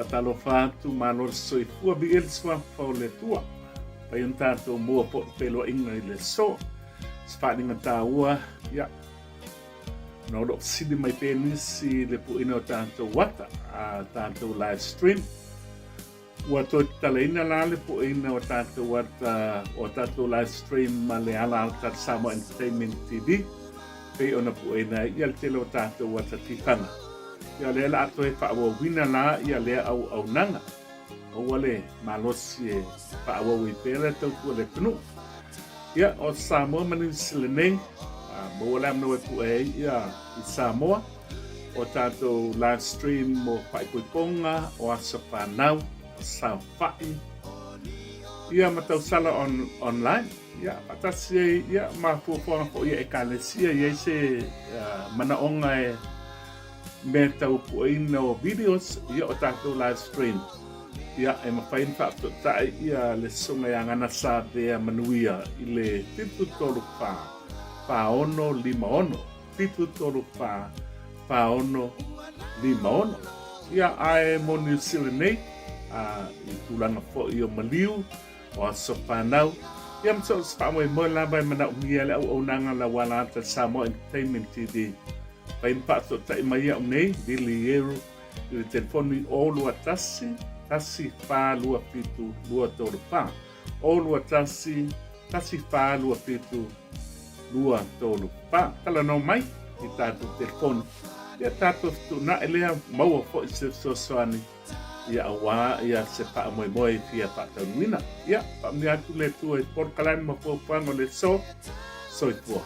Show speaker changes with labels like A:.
A: Faatalofa atu, malo le soifua, viia le suafa o le Atua. Pai ona tatou maua po o le feiloaiga i le aso. Se faaaliga taua, ia, ona o lo o fesili mai pea nisi i le pueina o tatou ata, a tatou live stream. Ua toe tatalaina la le pueina o tatou ata, o tatou live stream ma le ala alata Samoa Entertainment TV, pei ona pueina ai ia le tele o tatou ata tifaga. Ia o lea la a toe faaauauina la ia lea auaunaga. Maua le malosi e faaauau ai pea le tautua i le atunuu. Ia, o Samoa ma Niu Sila nei, maua le avanoa e pue ai ia i Samoa, o tatou live stream mo faaipoipoga, o aso fanau, o saofai, ia ma tausala on, online. Ia, faatasi ai ia ma fuafuaga foi a Ekalesia, i ai se uh, manaoga e mea tau pueina o videos, ia o tatou live stream. Ia, e mafai ona faafesootai ia le Susuga ia Gana Savea Manuia i le 734 4656, 734 4656. Ia, ae mo Niu Sila nei, a, i tulaga foi o maliu, o aso fanau, ia ma so o se faamoemoe lava e manaomia le auaunaga lauala ata Samoa Entertainment TV. Fai ma faafesootai mai au nei, Billy Yeru, i le telefoni o 21 1 4 2 7 2 3 4. O 21 1 4 2 7 2 3 4. Talanoa mai i tatou telefoni. Ia tatou fetuunai lea maua foi se fesoasoani ia auā ia se faamoemoe e fia faataunuuina. Ia, faamanuia atu le Atua i polokalame ma fuafuaga o le aso. Soifua.